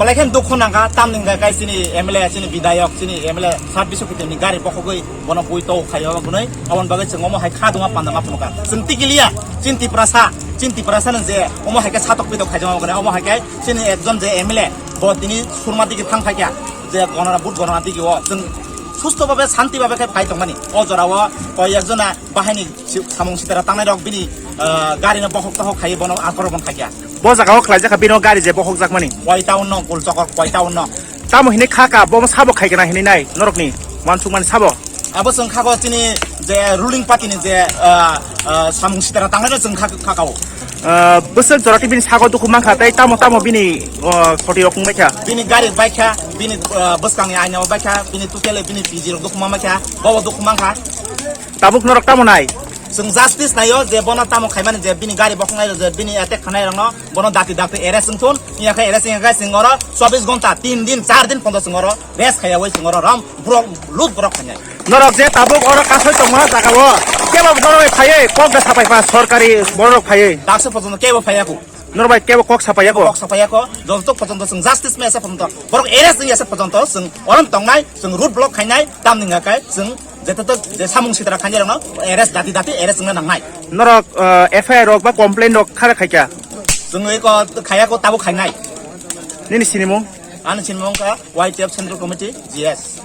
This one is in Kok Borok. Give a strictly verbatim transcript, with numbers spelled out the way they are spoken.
Belai khe dukhu nangkha, tamni hwnkha khe chini M L A, chini bidhayok, chini M L A sat biswakiti ni gari bokhogwi bono bui to khaio gunoi, aboni bagwi chwng omo hai kha duma panda ma phunukha. Chwng tikiliya, chini Tiprasa, chini Tiprasa no je omo hai khe satok pitok khaijama gunoi, omo hai khe chini ekjon je M L A bo tini surma digi thang phaikha, je gonora, vote gonora digi o chwng susto babe, santi babe khe phai tongmani. O jora o koi ekjona bahaini si-, samung sitara tangnai rok bini, ah, gari no bohok tohok khai bono akorobon khaikha. Bo jaga o khlai jakha bino gari je bohok jakmani. Koi town no, Kulchokor koi town no. Tamo hini kha ka, bo sabo khai kana hini nai, norok ni wansuk mani sabo. Abo chwng kha ko chini je ruling party ni je, ah, ah, samung sitara tangnai no chwng kha, kha ka o. Ah, bwswk jora tei bini sago dukhu mankha, tei tamo tamo bini, ah, khoti rok wngbaikha. Bini gari baikha, bini, ah, bwskangni aina baikha, bini tutele bini P G rok dukhu mankha, bobo dukhu mankha. Tabuk norok tamo nai? Chwng justice naio je bono tamo khaimani je bini gari bokhok naio je bini attack khanai rokno bono dakti dakti arrest wngthun, iya khe arrest wngya khe chwng oro chobbish ghonta, tin din, char din pondo chwng oro rest khaiyawi chwng oro rom borok lut borok khainai. Norok je tabuk oro kasoi tongma jaga o kebo norok phaiwi kok da sapai pa sorkari borok phaiwi. Daksa pojono kebo phaiyaku. Norok bai kebo kok sapai yako. Kok sapai yako. Joto pojono chwng justice mesa pojono borok arrest wngya se pojono chwng orom tongnai, chwng road block khainai, tamni hwnkha khe chwng Jeta to je samung sitra khainai rokno arrest dati dati arrest wngna nangnai. Norok, uh, F I R rok ba complaint rok khara khaikha? Chwng eko khaiya ko tabuk khainai. Nini sinimung? Ani sinimung kha Y T F Central Committee, G S.